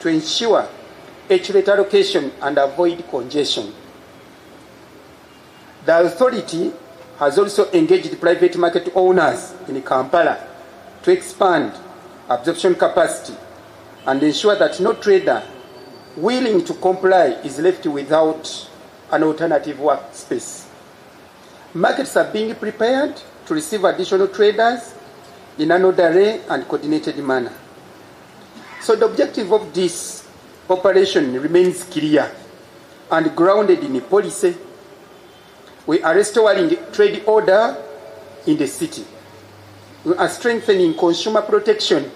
to ensure accurate allocation and avoid congestion. The authority has also engaged private market owners in Kampala to expand absorption capacity and ensure that no trader willing to comply is left without an alternative workspace. Markets are being prepared to receive additional traders in an orderly and coordinated manner. So the objective of this operation remains clear and grounded in policy. We are restoring trade order in the city. We are strengthening consumer protection.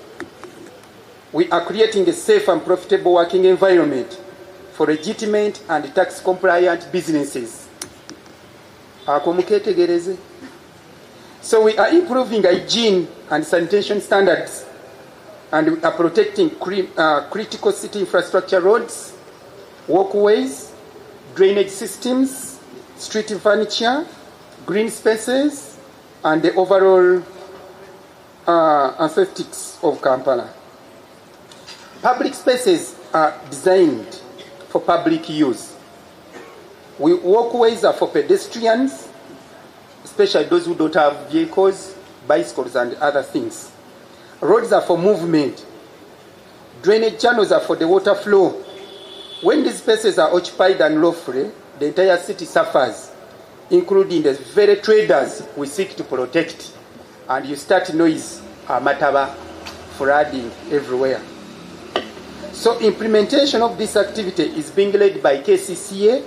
We are creating a safe and profitable working environment for legitimate and tax-compliant businesses. So we are improving hygiene and sanitation standards, and we are protecting critical city infrastructure, roads, walkways, drainage systems, street furniture, green spaces, and the overall aesthetics of Kampala. Public spaces are designed for public use. Walkways are for pedestrians, especially those who don't have vehicles, bicycles, and other things. Roads are for movement. Drainage channels are for the water flow. When these spaces are occupied unlawfully, the entire city suffers, including the very traders we seek to protect. And you start noise, amataba, flooding everywhere. So implementation of this activity is being led by KCCA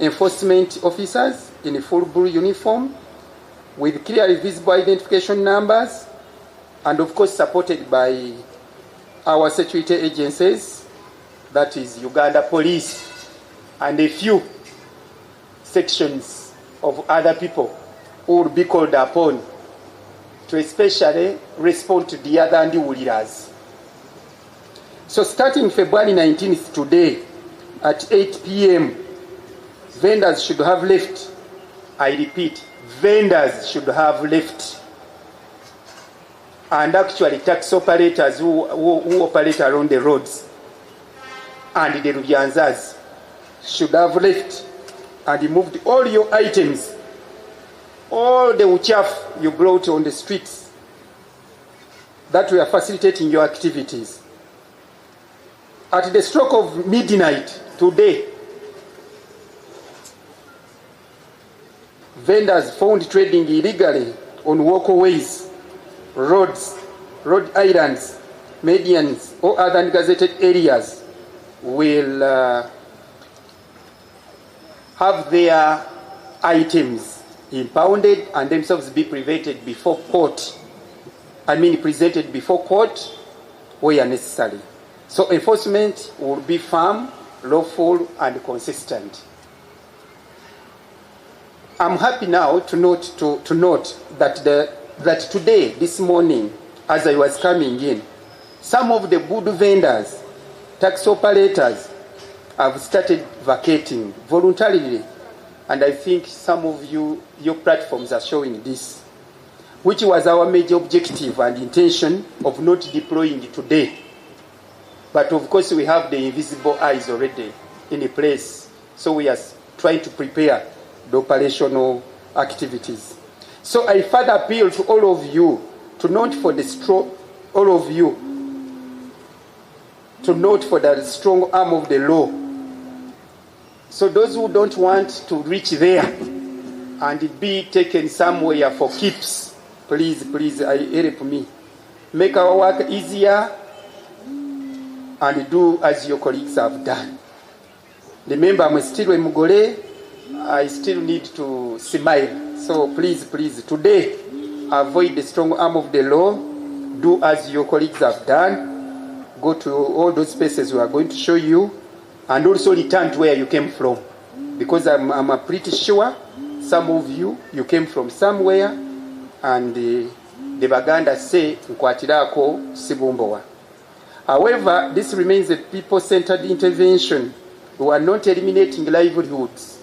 enforcement officers in a full blue uniform with clearly visible identification numbers, and of course supported by our security agencies, that is Uganda Police and a few sections of other people who will be called upon to especially respond to the other Ndiwuliras. So starting February 19th today at 8 p.m., vendors should have left. I repeat, vendors should have left. And actually tax operators who operate around the roads and the Rubyanzas should have left and moved all your items, all the chaff you brought on the streets that were facilitating your activities. At the stroke of midnight today, vendors found trading illegally on walkways, roads, road islands, medians, or other ungazetted areas will have their items impounded and themselves be presented before court. Presented before court where necessary. So enforcement will be firm, lawful, and consistent. I'm happy now to note, that today, this morning, as I was coming in, some of the good vendors, tax operators, have started vacating voluntarily. And I think some of you, your platforms are showing this, which was our major objective and intention of not deploying today. But of course, we have the invisible eyes already in place. So we are trying to prepare the operational activities. So I further appeal to all of you to note for the strong, all of you, to note for the strong arm of the law. So those who don't want to reach there and be taken somewhere for keeps, please, please, I help me. Make our work easier and do as your colleagues have done. Remember, I'm still a Mugole. I still need to smile. So please, please, today, avoid the strong arm of the law. Do as your colleagues have done. Go to all those spaces we are going to show you, and also return to where you came from. Because I'm pretty sure some of you, you came from somewhere, and the Baganda say, Nkwatirako sibumbowa. However, this remains a people-centered intervention. We are not eliminating livelihoods.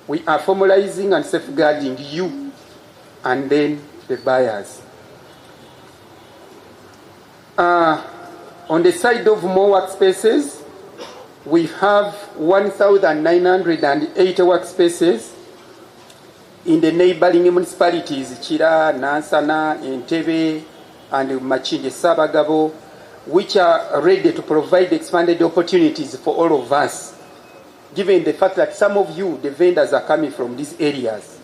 We are formalizing and safeguarding you and then the buyers. On the side of more workspaces, we have 1,980 workspaces in the neighboring municipalities, Kira, Nansana, Entebbe, and Makindye Ssabagabo, which are ready to provide expanded opportunities for all of us, given the fact that some of you, the vendors, are coming from these areas.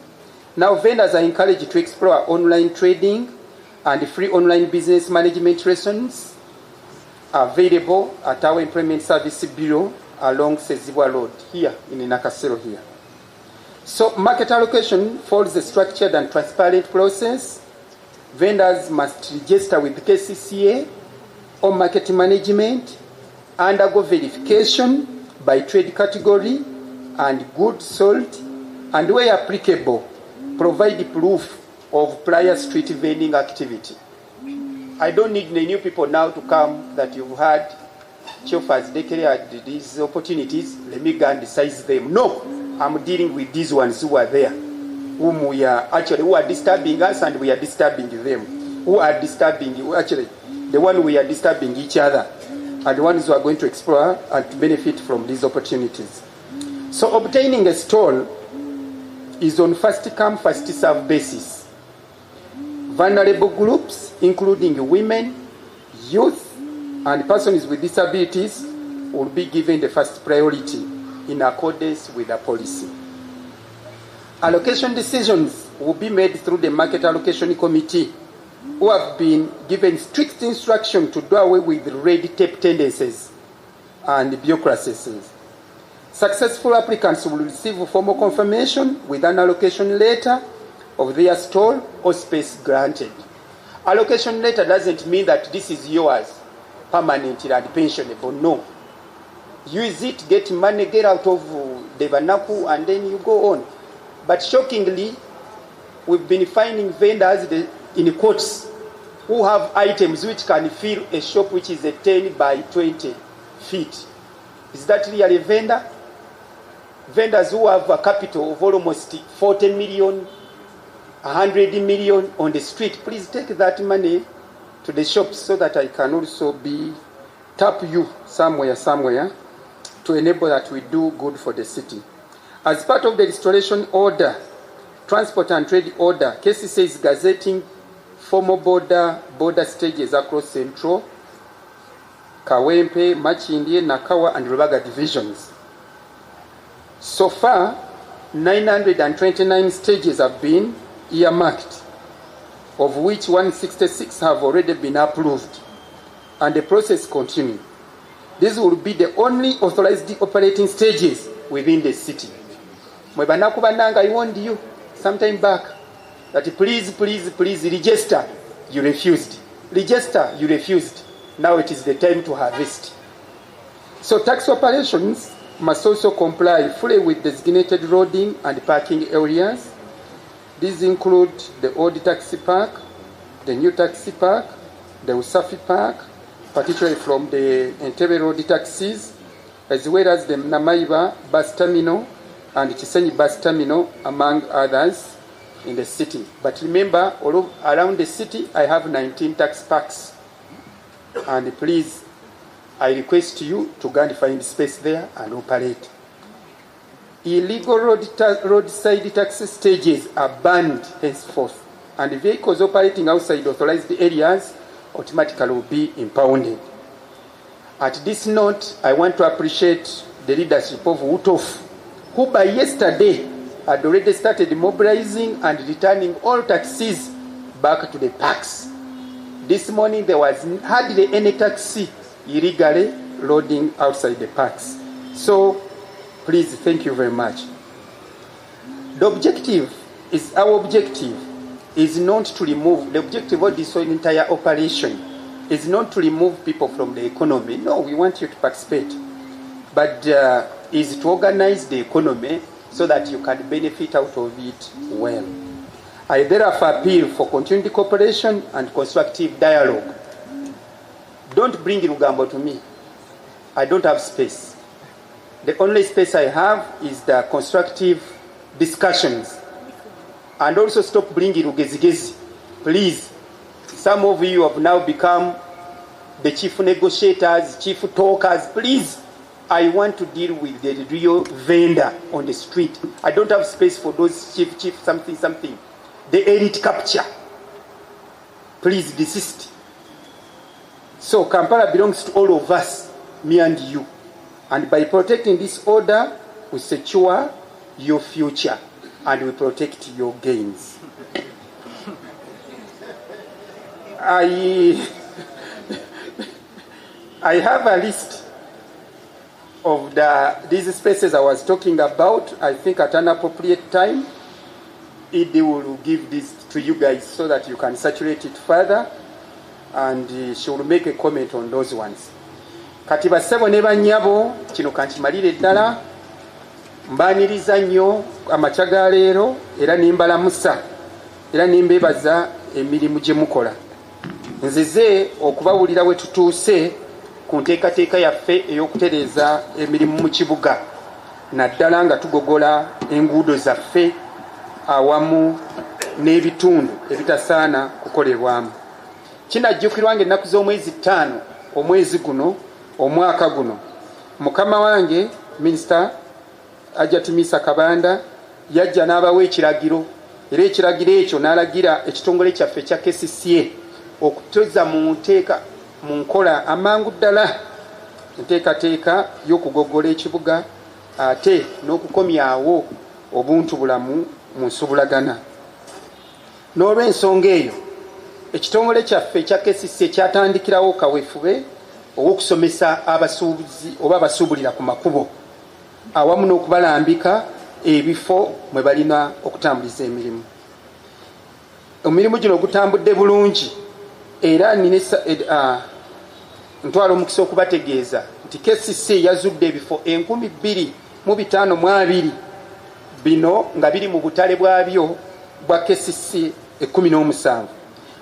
Now, vendors are encouraged to explore online trading and free online business management lessons available at our Employment Service Bureau along Sezibwa Road, here in Nakasero here. So market allocation follows a structured and transparent process. Vendors must register with KCCA or market management, undergo verification by trade category and goods sold, and where applicable, provide proof of prior street vending activity. I don't need the new people now to come that you've had. Chief has declared these opportunities, let me go and size them. No, I'm dealing with these ones who are there, whom we are actually, who are disturbing us and we are disturbing them. Who are disturbing, actually, the one we are disturbing each other are the ones who are going to explore and benefit from these opportunities. So obtaining a stall is on first come, first serve basis. Vulnerable groups, including women, youth, and persons with disabilities, will be given the first priority in accordance with the policy. Allocation decisions will be made through the Market Allocation Committee, who have been given strict instruction to do away with red tape tendencies and bureaucracies. Successful applicants will receive formal confirmation with an allocation letter of their stall or space granted. Allocation letter doesn't mean that this is yours permanently and pensionable. No. Use it, get money, get out of the Banaku, and then you go on. But shockingly, we've been finding vendors in quotes who have items which can fill a shop which is a 10 by 20 feet. Is that really a vendor? Vendors who have a capital of almost 40 million, 100 million on the street, please take that money to the shops so that I can also be tap you somewhere to enable that we do good for the city. As part of the restoration order, transport and trade order, KCCA is gazetting formal border stages across Central, Kawempe, Makindye, Nakawa, and Rubaga divisions. So far, 929 stages have been earmarked, of which 166 have already been approved, and the process continues. These will be the only authorized operating stages within the city. I warned you some time back that please, please, please register. You refused. Register, you refused. Now it is the time to harvest. So tax operations must also comply fully with designated roading and parking areas. These include the old taxi park, the new taxi park, the Usafi Park, particularly from the Entebbe Road taxis, as well as the Namaiba bus terminal and Kisenyi bus terminal, among others in the city. But remember, all around the city, I have 19 tax parks. And please, I request you to go and find space there and operate. Illegal roadside taxi stages are banned henceforth, and vehicles operating outside authorized areas automatically will be impounded. At this note, I want to appreciate the leadership of UTOF, who by yesterday had already started mobilizing and returning all taxis back to the parks. This morning there was hardly any taxi illegally loading outside the parks. So please, thank you very much. The objective is, our objective is not to remove, the objective of this entire operation is not to remove people from the economy. No, we want you to participate. But is to organize the economy so that you can benefit out of it well. I therefore appeal for continued cooperation and constructive dialogue. Don't bring Lugambo to me. I don't have space. The only space I have is the constructive discussions. And also stop bringing Rugezigezi. Please. Some of you have now become the chief negotiators, chief talkers. Please, I want to deal with the real vendor on the street. I don't have space for those chief, something, something. The elite capture. Please desist. So Kampala belongs to all of us, me and you. And by protecting this order, we secure your future and we protect your gains. I have a list of these spaces I was talking about. I think at an appropriate time, Edie will give this to you guys so that you can saturate it further, and she will make a comment on those ones. Kati bassebo ne bannyabo, kino kankimalire ddala, mbaaniriza nnyo amakya ga leero era ne mbalamusa era ne mbeebaza emirimu gye mukola. Nzize okubawulira we tutuuse ku nteekateeka yaffe ey'okutereeza emirimu mu kibuga, naddala nga tugogola enguudo zaffe awamu n'ebitundu ebitasaana kukolebwamu. Kinajjukirwa ng'ennaku z'omwezi 5 omwezi guno omwaka guno, mukama wange Minisita Hajjati Minsa Kabanda yajja n'abawa ekiragiro, era ekiragiro ekyo n'alagira ekitongole kyaffe ekya KCCA okutoza mu nteeka mu nkola amangu ddala enteekateeka y'okugogola ekibuga ate n'okukomyawo obuntu bulamu mu nsubulagana. N'olw'ensonga eyo ekitongole kyaffe ekya KCCA kyatandikirawo kaweefube ow'okusomesa abasuubuzi oba abasuubulira ku makubo awamu n'okubalambika ebifo mwe balina okutambuliza emirimu. Emirimu gino gutambudde bulungi era ntwala omukisa okubategeeza nti KCCA yazudde ebifo 2522 bino nga biri mu butale bwabyo bwa KCCA 17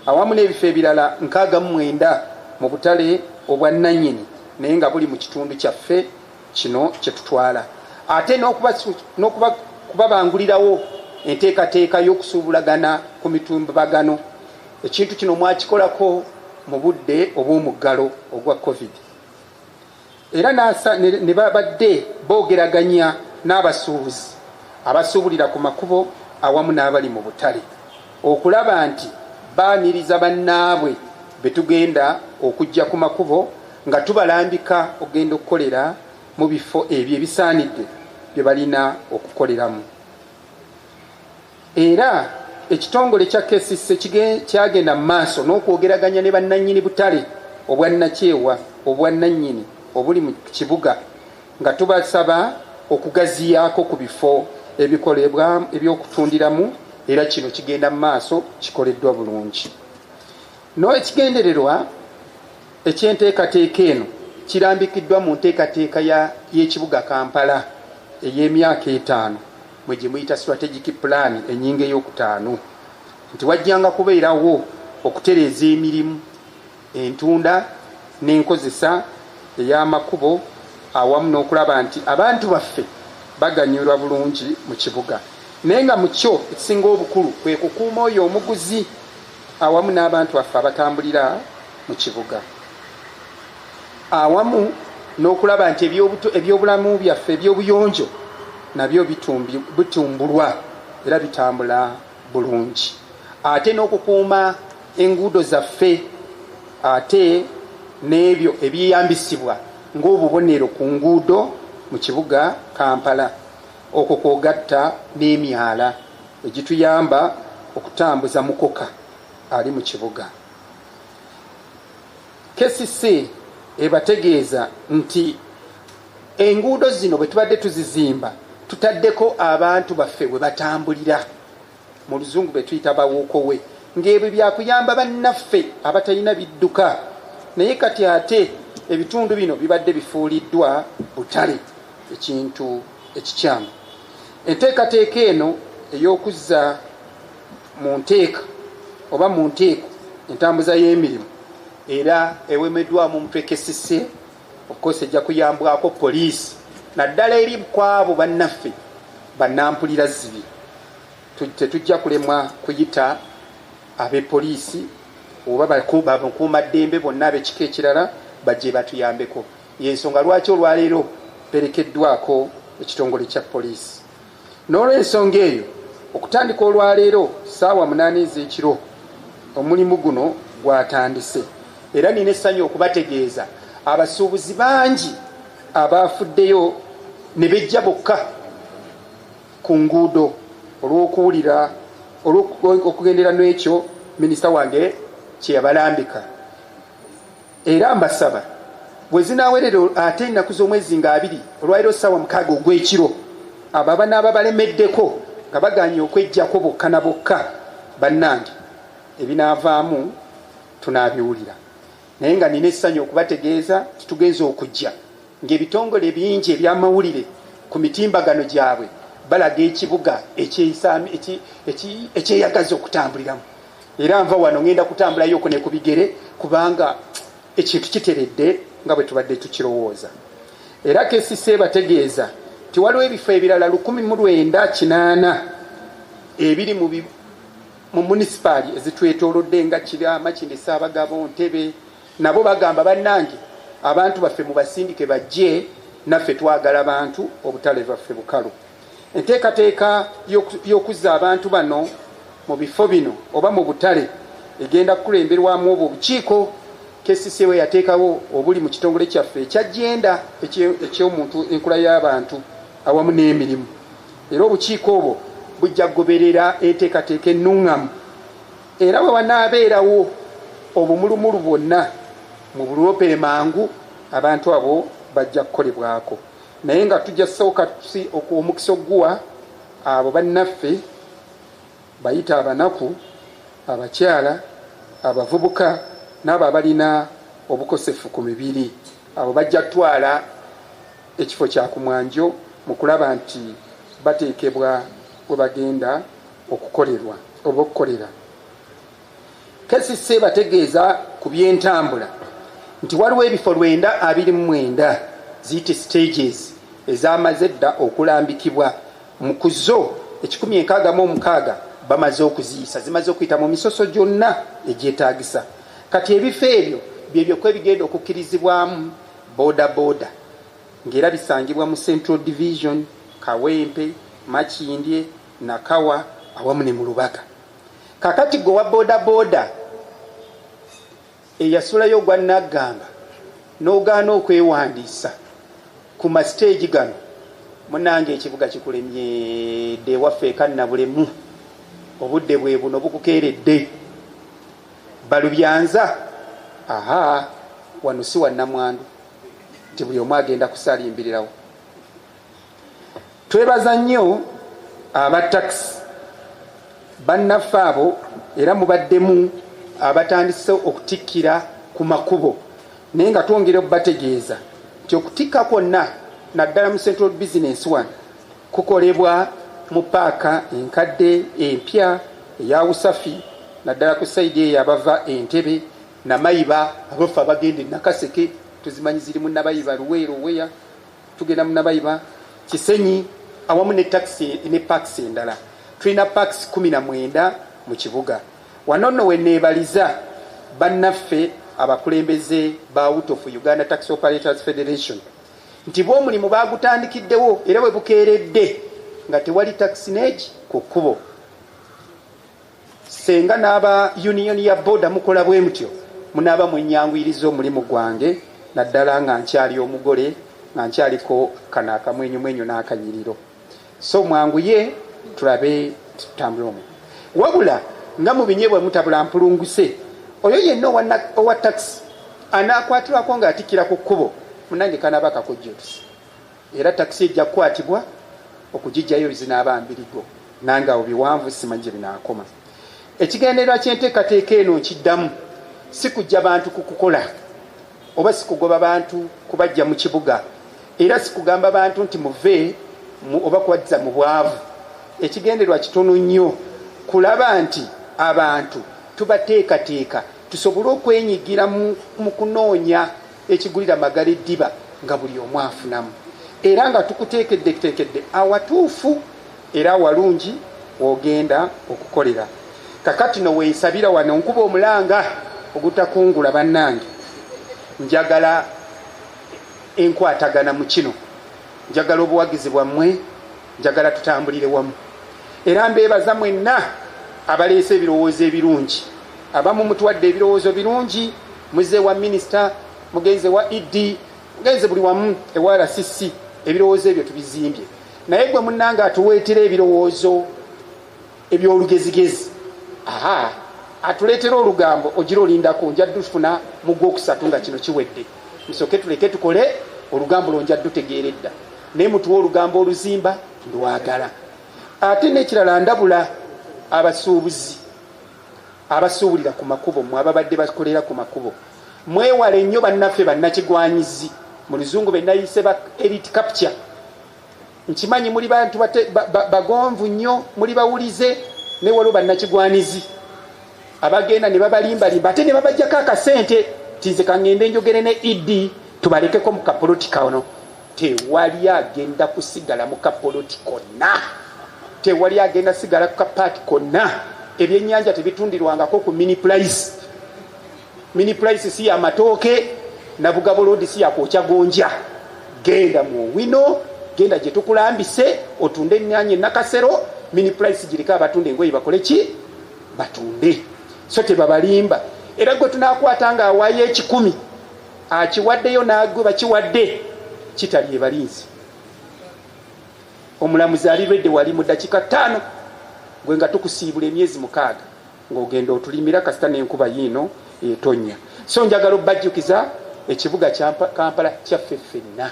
awamu n'ebifo ebirala 69 mu butale obwannannyini naye nga buli mu kitundu kyaffe kino kye tutwala, ate n'okubabangulirawo enteekateeka y'okusuubulagana ku mitumbagano. Ekintu kino mwakikolako mu budde obw'omuggalo ogwa COVID, era ne babadde boogeraganya n'abasuubuzi abasuubulira ku makubo awamu n'abali mu butale okulaba nti baaniriza bannaabwe be tugenda okujja ku makubo nga tubalambika okugenda okukolera mu bifo ebyo ebisaanidde bye balina okukoleramu. Era ekitongole kya KCCA kyagenda mu maaso n'okwogeraganya ne bannannyini butale obwannakyewa obwannannyini obuli mu kibuga nga tubasaba okugaziyaako ku bifo ebikolebwa eby'okutundiramu, era kino kigenda mu maaso kikoleddwa bulungi. N'ekigendererwa ekyenteekateeka eno kirambikiddwa mu nteekateeka y'ekibuga Kampala ey'emyaka 5 mwe gye muyita strategic plan ennyingo ey'okutaano, nti wajjanga kubeerawo okutereeza emirimu, entunda n'enkozesa ey'amakubo awamu n'okulaba nti abantu baffe baganyulwa bulungi mu kibuga, naye nga mu kyo ekisinga obukulu kwe kukuuma oyo omuguzi awamu n'abantu baffe abatambulira mu kibuga, awamu n'okulaba nti ebyobulamu byaffe ebyobuyonjo nabyo bitumbulwa era bitambula bulungi, ate n'okukuuma enguudo zaffe ate n'ebyo ebyeyambisibwa ng'obubonero ku nguudo mu kibuga Kampala, okwo kw'ogatta n'emyala egituyamba okutambuza mukoka ali mu kibuga. KCCA ebategeeza nti enguudo zino bwe tubadde tuzizimba tutaddeko abantu baffe we batambulira, mu luzungu be tuyita bawookowe, ng'ebyo byakuyamba bannaffe abatalina bidduka, naye kati ate ebitundu bino bibadde bifuuliddwa butale, ekintu ekikyamu. Enteekateeka eno ey'okuzza mu nteeka oba mu nteeko entambuza y'emirimu era ewemeddwamu omutwe KCCA, of course ejja kuyambwako poliisi naddala eri kwabo bannaffe bannampulira zibi. Tetujja kulemwa kuyita abepoliisi oba bakuumaddembe bonna ab'ekika ekirala bajje batuyambeko. Yensonga lwaki olwaleero perekeddwako ekitongole kya poliisi. N'olwensonga eyo, okutandika olwaleero ssaawa 8 ez'ekiro omulimu guno gwatandise. Era nina essanyu okubategeeza abasuubuzi bangi abaafuddeyo ne bejja bokka ku nguudo olw'okuwulira okugendera n'ekyo minisita wange kye yabalambika. Era mbasaba bwe zinaawerera ate ennaku z'omwezi nga 2 olwaleero ssaawa 6 ogw'ekiro, abo abanaaba balemeddeko nga baganye okweggyako bokka na bokka, bannange ebinaavaamu tunaabiwulira. Naye nga nina essanyu okubategeeza titugenza okujja ng'ebitongole bingi eby'amawulire ku mitimbagano gyabwe balaga ekibuga ekyeyagaza okutambuliramu. Era nva wano ngenda kutambulayoko ne ku bigere kubanga ekintu kiteredde nga bwe tubadde tukirowooza. Era KCCA bategeeza nti waliwo ebifo ebirala 1980 ebiri mu munisipaali ezitwetoolodde nga Kira, Makindye, Ssaabagabo, Ntebe. Nabo bagamba bannange abantu baffe mubasindike bajje, naffe twagala bantu, obutale bwaffe bukalu. Enteekateeka y'okuzza abantu bano mu bifo bino oba mu butale egenda kukulemberwamu obwo obukiiko KCCA we yateekawo obuli mu kitongole kyaffe ekya genda eky'omuntu, enkula y'abantu awamu n'emirimu. Era obukiiko obwo bujja kugoberera enteekateeka ennuŋŋamu. Era bwe wanaabeerawo obumulumulu bwonna mu bulwopere mangu, abantu abo bajja kukolebwako. Naye nga tujja kusooka omukisa oguwa abo bannaffe bayita abanaku, abakyala, abavubuka n'abo abalina obukosefu ku mibiri. Abo bajja kutwala ekifo kya kumwanjo mu kulaba nti bateekebwa we bagenda okukolerwa oba okukolera. KCCA bategeeza ku by'entambula nti waliwo ebifo 929 ziyite stages ezamaze edda okulambikibwa. Mu kuzo 166 bamaze okuziyisa, zimaze okuyita mu misoso gyonna egyetaagisa. Kati ebifo ebyo byebyo ebigenda okukkirizibwamu boda boda, ng'era bisangibwa mu Central Division, Kawempe, Makindye, Nakawa awamu ne mu Lubaga. Kakati gwe wa boda boda eyasulayo ogwa Naggamba n'ogaana okwewandiisa ku masiteegi gano, munnange ekibuga kikulemyedde. Ewaffe Kannabulemu obudde bwe buno bukukeeredde. Balubyanza, aha, wano si wa nnamwandu nti buli omu agenda kusalimbirirawo. Twebaza nnyo aba takisi bannaffe abo, era mubaddemu abatandise okutikkira ku makubo, naye nga twongera okubategeeza nti okutikka kwonna naddala mu Central Business One kukolebwa mu paaka enkadde empya eya Usafi, naddala ku sayidi eyo abava Entebbe, Namayiba, abaffe abagenda e Nakaseke tuzimanyi ziri mu Nabayiba, Luweero, Weya, tugenda mu Nabayiba, Kisenyi awamu ne takisi ne paakisi endala. Tulina paakisi 19 mu kibuga. Wano nno we neebaliza bannaffe abakulembeze ba UTOF, Uganda Taxi Operators Federation, nti bw'omulimu baagutandikiddewo era bwe bukeeredde nga tewali takisi neegi ku kkubo. Senga n'aba union ya boda mukola bwe mutyo, munaaba mwenyanguyiriza omulimu gwange, naddala nga nkyali omugole, nga nkyaliko kano akamwenyumwenyu n'akanyiriro. So mwanguye tulabe tutambule omwo. Wabula nga mu binyeebwa mutabula mpulunguse, oyo yenna owa takisi anaakwatirwako ng'atikkira ku kkubo, munnange kanaaba kakojjotusi. Era takisi ejja kukwatibwa okugiggyayo zinaaba mbirigo, nange awo biwanvu simanyi gye binaakoma. Ekigendererwa ky'enteekateeka eno nkiddamu, si kujja bantu ku kukola oba si kugoba bantu kubajja mu kibuga, era si kugamba bantu nti muve oba kubazza mu bwavu. Ekigendererwa kitono nnyo, kulaba nti abantu tubateekateeka tusobole okwenyigira mu kunoonya ekigulira magala eddiba nga buli omu afunamu, era nga tukuteekeddeteekedde awatuufu era awalungi w'ogenda okukolera. Kakati no weesabira wano nkuba omulanga ogutakungula bannange. Njagala enkwatagana mu kino, njagala obuwagizi bwammwe, njagala tutambulire wamu. Era mbeebaza mwenna abaleese ebirowoozo ebirungi. Abamu mutuwadde ebirowoozo birungi, muze wa minisita, mugenze wa ED, mugenze buli wamu ewa RCC, ebirowoozo ebyo tubizimbye. Naye gwe munnange atuweetera ebirowoozo eby'olugezigezi, aha, atuleetera olugambo ogira olindako, nja ddufuna mu gwokusatu nga kino kiwedde. Musooke tuleke tukole olugambo lwo, nja ddutegeera edda. Naye mutuwe olugambo oluzimba, ndwagala. Ate n'ekirala, ndabula abasuubuzi abasuubulira ku makubo, mmwe ababadde bakolera ku makubo, mwewale nnyo bannaffe bannakigwanyizi, mu luzungu be nayise ba elite capture. Nkimanyi muli bantu bagonvu nnyo, muli bawulize, naye waliwo bannakigwanizi abagenda ne babalimbalimba ate ne babajjako akasente ti nze kaŋŋende njogere ne ED tubalekeko mu kapoloti kano. Tewali agenda kusigala mu kapoloti konna, tewali agenda sigala ku kapaati konna. Ebyennyanja tebitundirwangako ku mini price. Mini price si yamatooke, Nabugabo Road si yakwokya gonja. Genda mu wino, genda gye tukulambise otunde ennyaanya e Nakasero. Mini price giriko abatunda engoye bakole ki? Batunde. So tebabalimba. Era gwe tunaakwata nga awaayo 1,000 akiwaddeyo nagwe bakiwadde kitali ebalinzi. Omulamuzi ali lwedde wali mu ddakiika 5, gwe nga tukusiibula emyezi 6 ng'ogenda otulimira kasita n'enkuba yiino etonnya. So njagala obbajjukiza ekibuga kya Kampala kyaffe ffenna,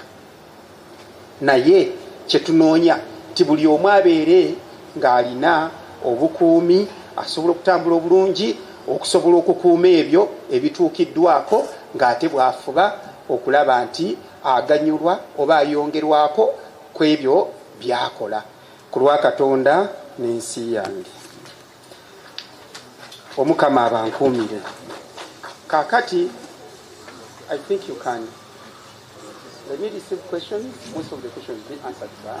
naye kyetunoonya ti buli omu abeere ng'alina obukuumi, asobola okutambula obulungi, okusobola okukuuma ebyo ebituukiddwako, ng'ate bw'afuba okulaba nti aganyulwa oba ayongerwako ku ebyo by'akola. Ku lwa Katonda n'ensi yange, Omukama abankuumire. Kaakati I think you can let me receive questions. Most of the questions be answered by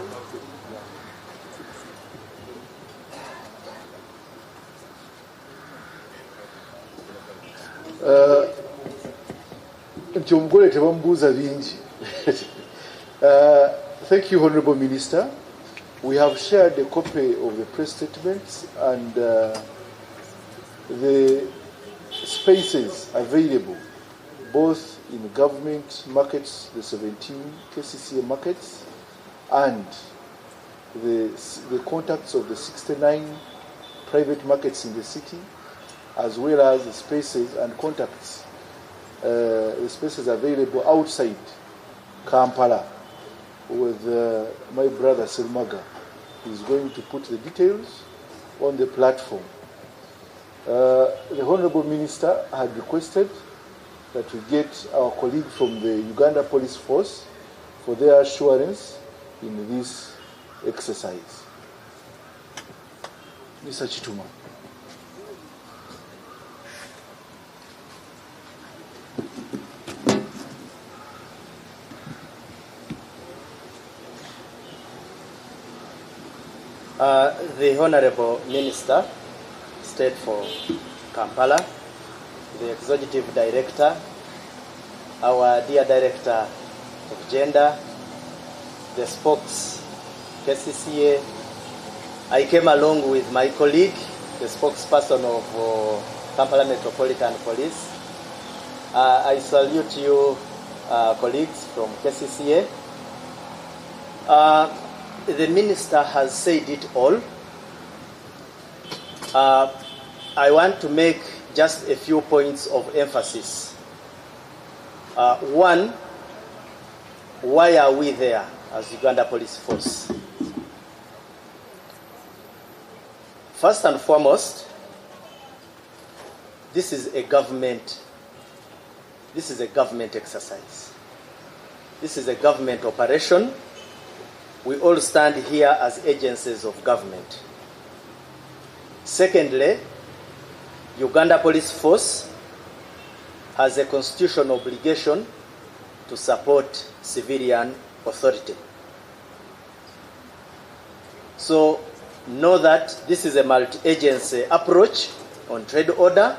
Nti omugole tebamubuuza bingi. Thank you, Honorable Minister. We have shared a copy of the press statements and the spaces available both in government markets, the 17 KCCA markets, and the contacts of the 69 private markets in the city, as well as the spaces and contacts, the spaces available outside Kampala with my brother Serumaga. Is going to put the details on the platform. The Honorable Minister had requested that we get our colleague from the Uganda Police Force for their assurance in this exercise. Mr. Chituma. The Honorable Minister, State for Kampala, the Executive Director, our dear Director of Gender, the spokes, KCCA. I came along with my colleague, the spokesperson of Kampala Metropolitan Police. I salute you, colleagues from KCCA. The minister has said it all. I want to make just a few points of emphasis. One, why are we there as Uganda Police Force? First and foremost, this is a government exercise. This is a government operation. We all stand here as agencies of government. Secondly, Uganda Police Force has a constitutional obligation to support civilian authority. So know that this is a multi-agency approach on trade order.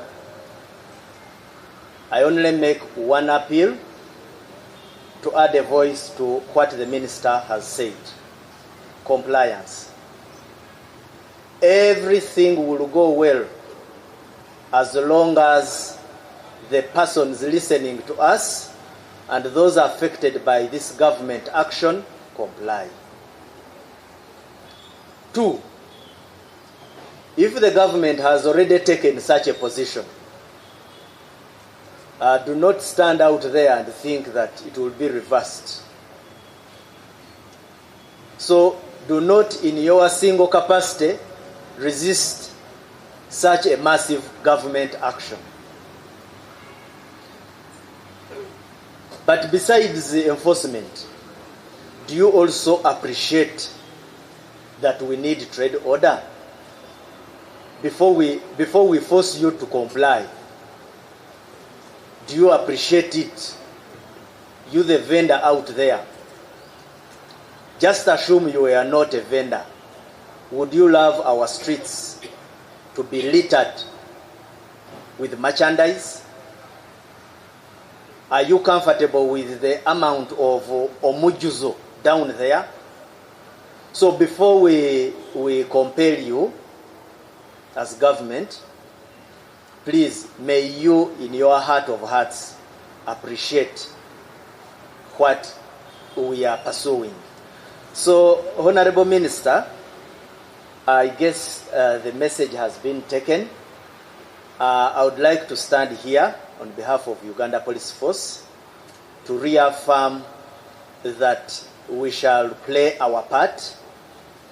I only make one appeal to add a voice to what the minister has said. Compliance. Everything will go well as long as the persons listening to us and those affected by this government action comply. 2, if the government has already taken such a position, do not stand out there and think that it will be reversed. So do not, in your single capacity, resist such a massive government action. But besides the enforcement, do you also appreciate that we need trade order? Before we force you to comply, do you appreciate it? You, the vendor out there, just assume you are not a vendor. Would you love our streets to be littered with merchandise? Are you comfortable with the amount of omujuzo down there? So before we compel you as government, please, may you in your heart of hearts appreciate what we are pursuing. So, Honorable Minister, I guess the message has been taken. I would like to stand here on behalf of Uganda Police Force to reaffirm that we shall play our part.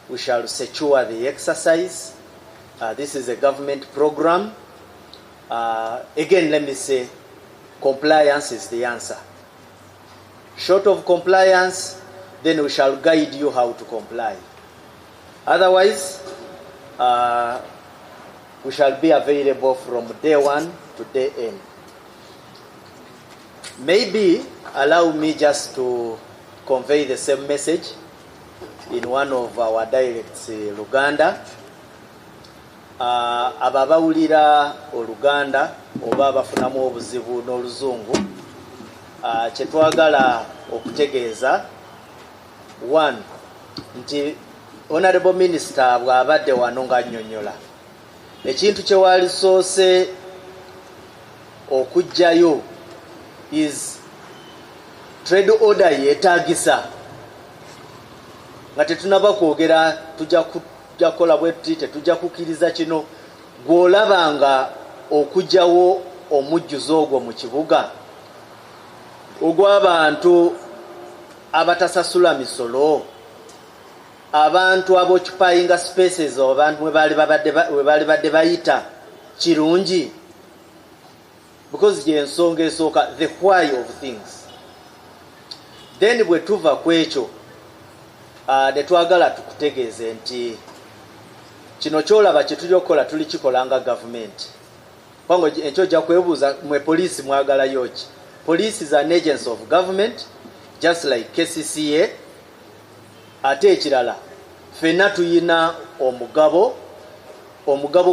We shall secure the exercise. This is a government program. Again, let me say, compliance is the answer. Short of compliance, then we shall guide you how to comply. Otherwise, we shall be available from day one to day end. Maybe allow me just to convey the same message in one of our dialects, Luganda. Ababawulira Oluganda oba bafunamu obuzibu n'Oluzungu, kye twagala okutegeeza, one, nti Honorable Minister bw'abadde wano ng'annyonnyola ekintu kye walisoose okuggyayo is trade order yeetaagisa nga tetunaba kwogera tujja kukola bwe tuti, tetujja kukkiriza kino. Gw'olaba nga okuggyawo omujjuzo ogwo mu kibuga ogw'abantu abatasasula misolo, abantu ab'occupyinga spaces, abantu we baali badde bayita, kirungi, because gy'ensonga esooka, the why of things. Then bwe tuva ku ekyo, ne twagala tukutegeeze nti kino kyolaba kye tuli okukola tuli kikola nga gavumenti. Kubanga enkyo ojja kwebuuza, mwe poliisi mwagalayo ki? Police is an agency of government just like KCCA. Ate ekirala, ffenna tuyina omugabo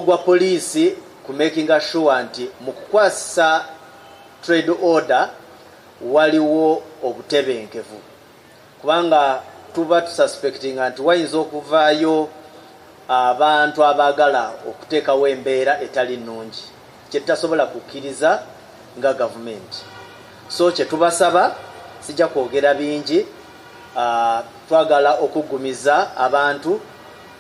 gwa poliisi ku making sure nti mu kukwasisa trade order waliwo obutebenkevu, kubanga tuba tususpectinga nti wayinza okuvaayo abantu abaagala okuteekawo embeera etali nnungi kye tutasobola kukkiriza nga gavumenti. So kye tubasaba, sijja kwogera bingi, twagala okuggumiza abantu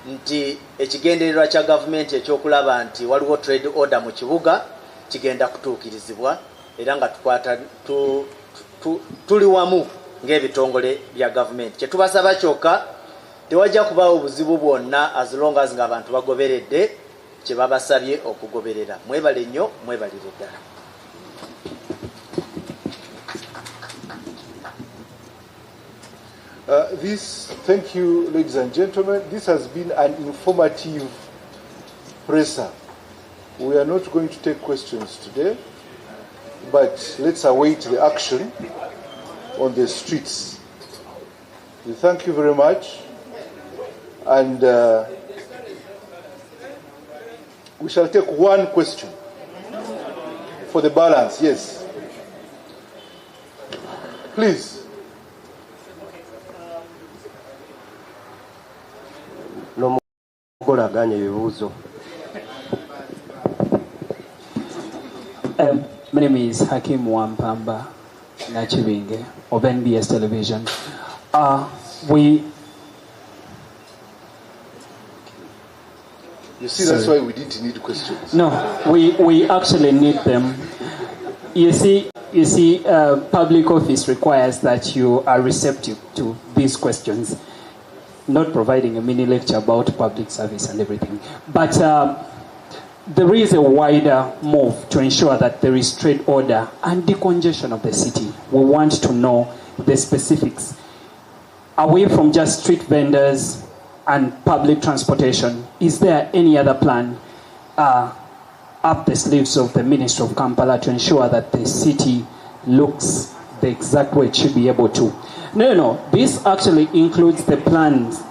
nti ekigendererwa kya gavumenti ekyokulaba nti waliwo trade order mu kibuga kigenda kutuukirizibwa, era nga tukwata tuli wamu ng'ebitongole bya gavumenti. Kye tubasaba kyokka, tewajja kubaawo buzibu bwonna as long as ng'abantu bagoberedde kye babasabye okugoberera. Mwebale nnyo, mwebalire ddala. Thank you, ladies and gentlemen. This has been an informative presser. We are not going to take questions today, but let's await the action on the streets. We thank you very much, and we shall take one question for the balance, yes. Please. N'omugole agaanye ebibuuzo. My name is Hakim Wampamba Nachibinge of NBS Television. You see, that's why we didn't need questions. No, we actually need them. You see, public office requires that you are receptive to these questions, not providing a mini lecture about public service and everything. But there is a wider move to ensure that there is trade order and decongestion of the city. We want to know the specifics. Away from just street vendors and public transportation, is there any other plan up the sleeves of the Ministry of Kampala to ensure that the city looks the exact way it should be able to? No, this actually includes the plans.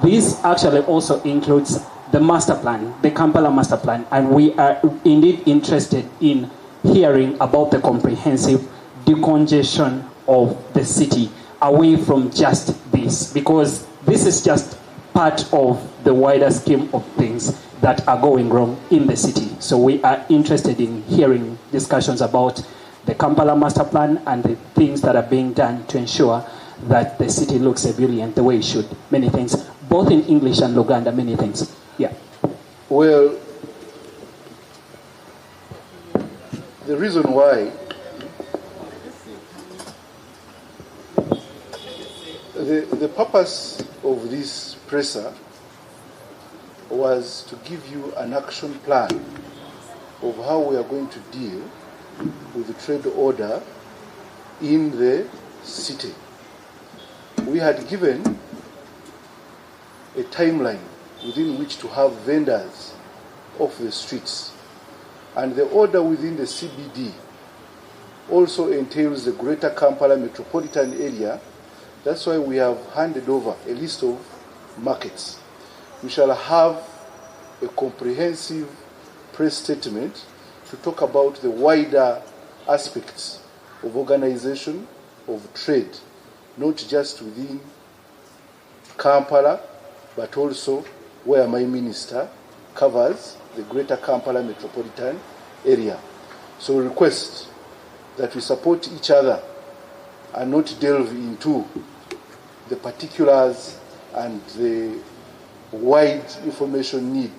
This actually also includes the master plan, the Kampala master plan, and we are indeed interested in hearing about the comprehensive decongestion of the city away from just this, because this is just part of the wider scheme of things that are going wrong in the city. So we are interested in hearing discussions about the Kampala master plan and the things that are being done to ensure that the city looks ebullient the way it should. Many things, both in English and Luganda, many things. Yeah. Well, the reason why the purpose of this presser was to give you an action plan of how we are going to deal with the trade order in the city. We had given a timeline within which to have vendors off the streets. And the order within the CBD also entails the Greater Kampala metropolitan area. That's why we have handed over a list of markets. We shall have a comprehensive press statement to talk about the wider aspects of organization, of trade, not just within Kampala, but also where my minister covers the Greater Kampala metropolitan area. So we request that we support each other and not delve into the particulars and the wide information need,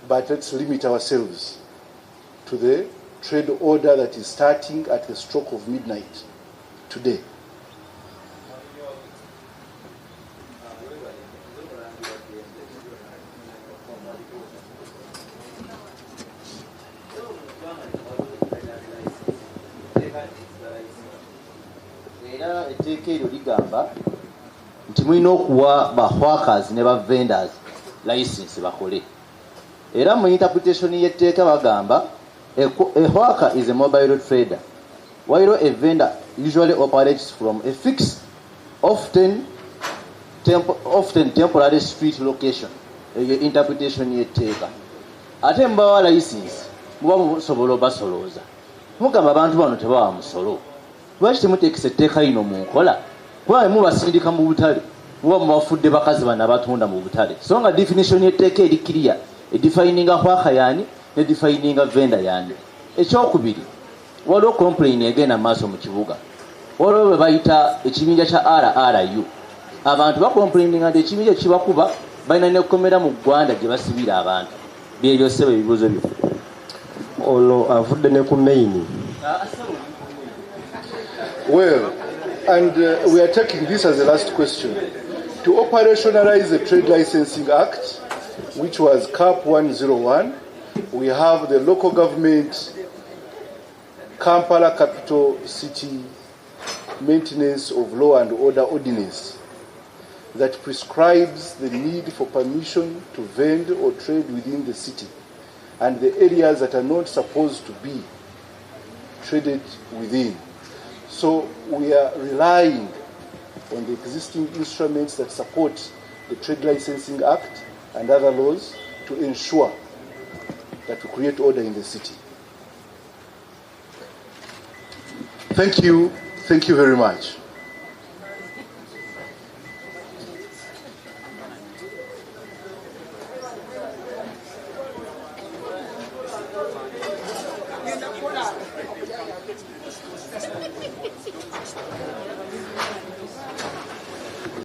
but let's limit ourselves to the trade order that is starting at the stroke of midnight today. Era etteeka eryo ligamba nti mulina okuwa ba hawkers ne ba vendors license bakole. Era mu interpretation y'etteeka bagamba a hawker is a mobile trader, while a vendor usually operates from a fixed, often temporary street location. Eyo interpretation y'etteeka. Ate mubawa license muba musobola obasolooza. Mugamba abantu bano tebawa musolo. Lwaki temuteekesa etteeka lino mu nkola? Kuba mubasindika mu butale, muba mubafudde bakazi bano abatunda mu butale. So nga definition y'etteeka eri clear, edefininga hawker yani ne defininga vendor yani. Ekyokubiri, waliwo complaint egenda mu maaso mu kibuga. Waliwo bwe bayita ekibinja kya RRU. Abantu bakomplaininga nti ekibinja kibakuba balina n'ekkomera mu Ggwanda gye basibira abantu. Byebyo ssebo ebibuuzo byo. Ono avudde ne ku main. Well, and we are taking this as the last question. To operationalize the Trade Licensing Act, which was CAP 101, we have the local government, Kampala Capital City Maintenance of Law and Order Ordinance that prescribes the need for permission to vend or trade within the city and the areas that are not supposed to be traded within. So we are relying on the existing instruments that support the Trade Licensing Act and other laws to ensure that we create order in the city. Thank you Thank you very much.